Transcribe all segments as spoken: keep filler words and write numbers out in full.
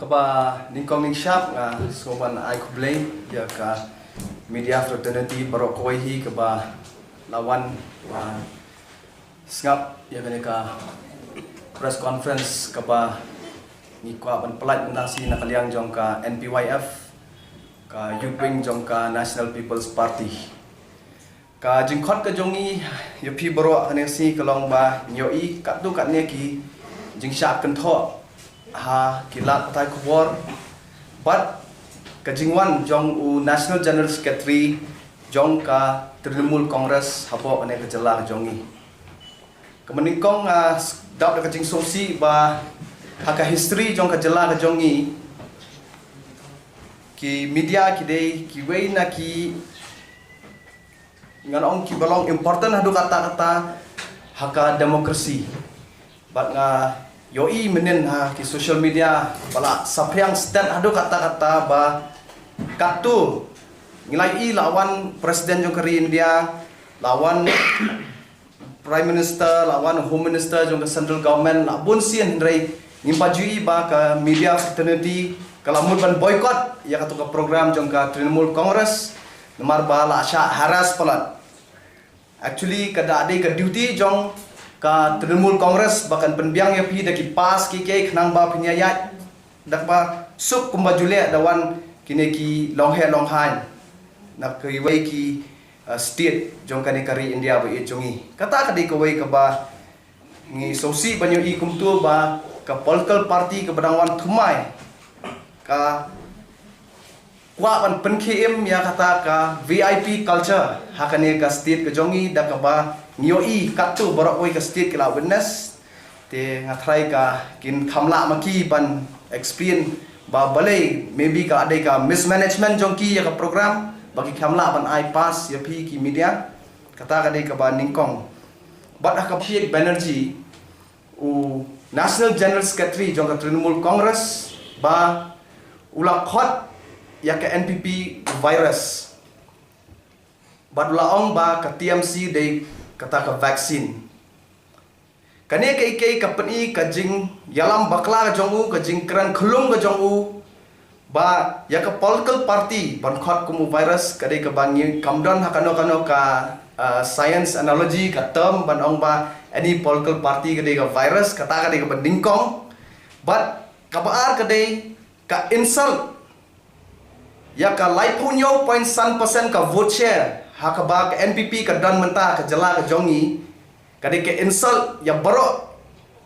Ba nyngkong nyngshap nga sngewbha ai khublei ïa ka media fraternity baroh kawei hi kaba la wan, ah, sngap ïa kane ka press conference kaba ngi kwah ban pynlait mynta shi na ka liang jong ka N P Y F, ka youth wing jong ka National People's Party. Ka jingkhot ka jong ngi ïa phi baroh kane shi ka long ba ngi ïohi katto katne ki jingshah kynthoh ha ki lad pathai khubor bad ka jingwan jong u National General Secretary jong ka Trinamool Congress hapoh kane ka jylla ka jong ngi. Ka mynnyngkong, ah, dap da ka jingsngewsih ba ha ka history jong ka jylla ka jong ngi, ki media ki dei kiwei na ki, ngan ong, kiba long important haduh katta katta ha ka democracy. Bad nga ïohi mynnin ha ki social media ba la saphriang stet haduh katta katta ba katto ngi la ïohi la wan president jong ka ri India, la wan Prime Minister, la wan Home Minister jong ka Central Government, la bun sien, hynrei ngim pat ju ïohi ba ka media fraternity ka la mut ban boycott ïa kato ka program jong ka Trinamool Congress, namar ba la shah harass palat. Actually, ka da dei ka duty jong ka Trinamool Congress ba kan pynbiang ïa phi da ki pass ki ki khnang ba phin ïaid da kaba suk kumba ju leh da wan kine ki longheh longhaiñ na kiwei ki, uh, state jong kane ka ri India ba ïeit jong ngi. Kata ka dei kawei kaba ngi sngewsih ban ïohi kumto ba ka political party kaba dang wan thymmai ka kwah ban pynkhie im ïa kata ka V I P culture ha kane ka state ka jong ngi, da kaba ngi ïohi katto baroh kawei ka state ki la witness. Te nga tharai ka kin kham lah ma ki ban explain ba balei, maybe ka dei ka mismanagement jong ki ïa ka program ba ki kham lah ban ai pass ïa phi ki media. Kata ka dei kaba nyngkong. Bad ha ka Abhishek Banerjee, u National General Secretary jong ka Trinamool Congress, ba u la khot ïa ka N P P virus. Bad u la ong ba ka T M C dei kata ka vaccine. Kane ka dei ka pyni ka jingïalam bakla ka jong u, ka jingkren khlung ka jong u, ba ïa ka political party ban khot kum u virus ka dei kaba ngi kam don ha kano kano ka, uh, science analogy ka term ban ong ba any political party ka dei ka virus, kata ka dei kaba nyngkong. Bad kaba ar ka dei ka insult ïa ka laiphew hynñiew point san percent ka vote share ha kaba ka N P P ka don mynta ka jylla ka jong ngi. Ka dei ka insult ïa baroh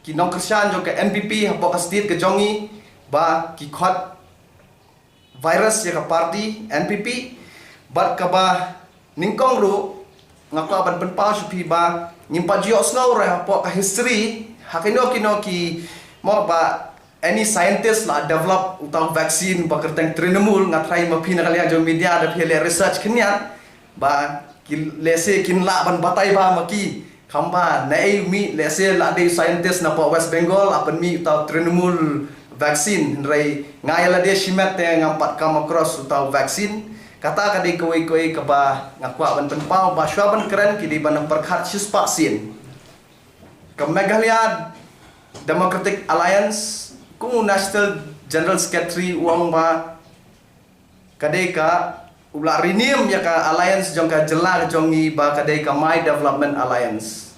ki nongkyrshan jong ka N P P hapoh ka state ka jong ngi ba ki khot virus ïa ka party N P P. Bad kaba nyngkong ruh nga kwah ban pynpaw sha phi ba ngim pat ju ïohsngew re hapoh ka history ha kino kino ki, mo, ba any scientist la develop uta u vaccine ba kyrteng Trinamool. Nga tharai ma phi na ka liang jong media da phi leh research khyndiat ba ki lehse kin lah ban batai ba ma ki kham ba naei u mih, lehse la dei scientist napoh West Bengal la pynmih uta u Trinamool vaccine, hynrei nga ïa lade shimet te ngam pat come across uta u vaccine. Kata ka dei kawei kawei kaba nga kwah ban pynpaw ba shuwa ban kren ki dei ban pyrkhat shispah sien. Ka Meghalaya Democratic Alliance, kum u National General Secretary u ong ba ka dei ka, u la rename ïa ka alliance jong ka jylla ka jong ngi ba ka dei ka My Development Alliance.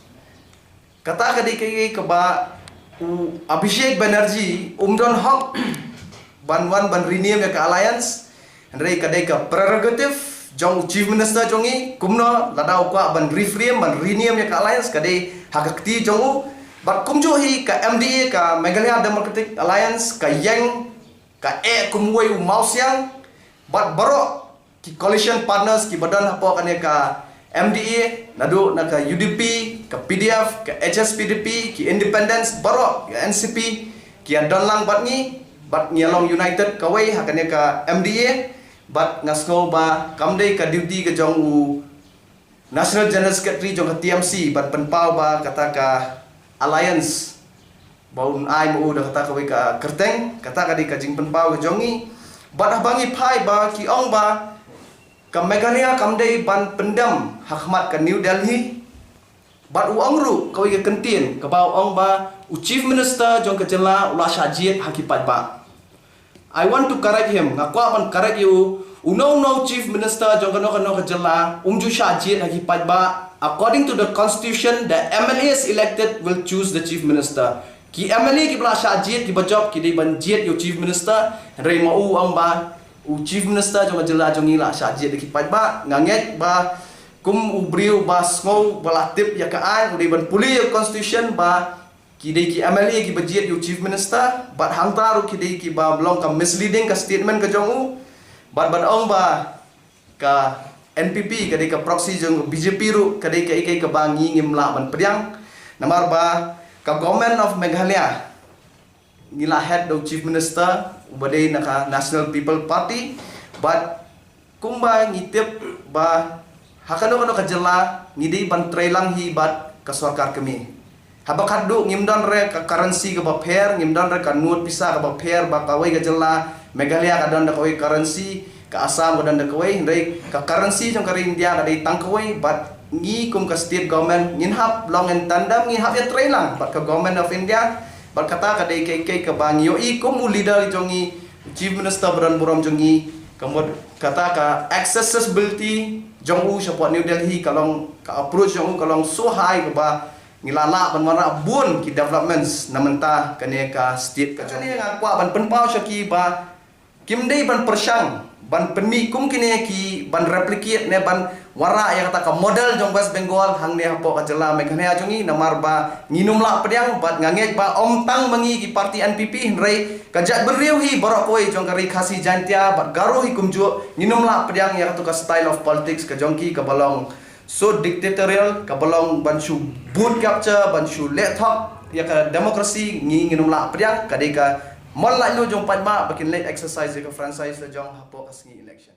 Kata ka dei ka, ka, kaba u Abhishek Banerjee um don hok ban wan ban rename ïa ka alliance. Hynrei ka dei ka prerogative jong u Chief Minister jong ngi, kumno lada u kwah ban reframe, ban rename ïa ka alliance, ka dei ha ka kti jong u. Bad kumjuh hi ka M D A, ka Meghalaya Democratic Alliance, ka ïeng, ka eh kum uwei u mawsiang. Bad baroh ki coalition partners kiba don hapoh kane ka M D A, naduh na ka U D P, ka P D F, ka H S P D P, ki independents baroh, ka N C P, ki ïa don lang bad ngi, bad ngi ïa long united kawei ha kane ka M D A. Bad nga sngew ba kam dei ka duty ka jong u National General Secretary jong ka T M C ban pynpaw ba kata ka alliance ba un ai ma u da kata kawei ka kyrteng. Kata ka dei ka jingpynpaw ka jong ngi. Bad haba ngi phai ba ki ong ba ka Meghalaya kam dei ban pyndem ha khmat ka New Delhi. Bad u ong ruh kawei ka kyntien kaba u ong ba u Chief Minister jong ka jylla u la shah jied ha ki paidbah. I want to correct him. Nga kwah ban correct ïa u. Uno uno chief minister jong kano kano ka jylla um ju shah jied ha ki paidbah. According to the constitution, the M L As elected will choose the chief minister. Ki M L A kiba la shah jied, kiba jop, ki dei ban jied ïa u chief minister. Hynrei ma u ong ba u chief minister jong ka jylla jong ngi la shah jied da ki paidbah. Nga ngeit ba kum u briew ba sngew ba la tip ïa ka aiñ, u dei ban pule ïa u constitution ba ki dei ki M L A kiba jied ïa u chief minister, bad hangta ruh ki dei kiba long ka misleading ka statement ka jong u. Bad ban ong ba ka N P P ka dei ka proxy jong B J P ruh ka dei kaei kaei kaba ngi ngim lah ban pdiang. Namar ba ka Government of Meghalaya ngi la head da u chief minister uba dei na ka National People Party, bad kumba ngi tip ba ha kano kano ka jylla ngi dei ban trei lang hi bad ka sorkar kmie. Haba khatduh ngim don re ka currency kaba pher, ngim don re ka note pisa kaba pher ba kawei ka jylla, Meghalaya ka don da kawei currency, ka Assam ka don da kawei, hynrei ka currency jong ka ri India ka dei tang kawei, bad ngi kum ka state government ngin hap long in tandem, ngin hap ïa trei lang bad ka Government of India. Bad kata ka dei kaei kaei kaba ngi ïohi kum u leader jong ngi, chief minister ba don burom jong ngi, ka mut kata ka accessibility jong u shapoh New Delhi ka long, ka approach jong u ka long so high kaba ngi la lah ban wanrah bun ki developments na mynta kane ka state ka jong ngi. Nga kwah ban pynpaw sha ki ba kim dei ban pyrshang ban pynmih kum kine ki ban replicate ne ban wanrah ïa kata ka model jong West Bengal hangne hapoh ka jylla Meghalaya jong ngi, namar ba ngin ym lah pdiang. Bad nga ngeit ba ym tang ma ngi ki party N P P, hynrei ka jaitbynriew hi baroh kawei jong ka ri Khasi Jaintia bad Garo hi kumjuh, ngin ym lah pdiang ïa katu ka style of politics ka jong ki kaba long so dictatorial, kaba long ban shu vote capture, ban shu leh thok ïa ka democracy. Ngi ngin ym lah pdiang. Ka dei ka mon laitluid jong paidbah ba kin leit exercise ïa ka franchise la jong hapoh ka sngi election.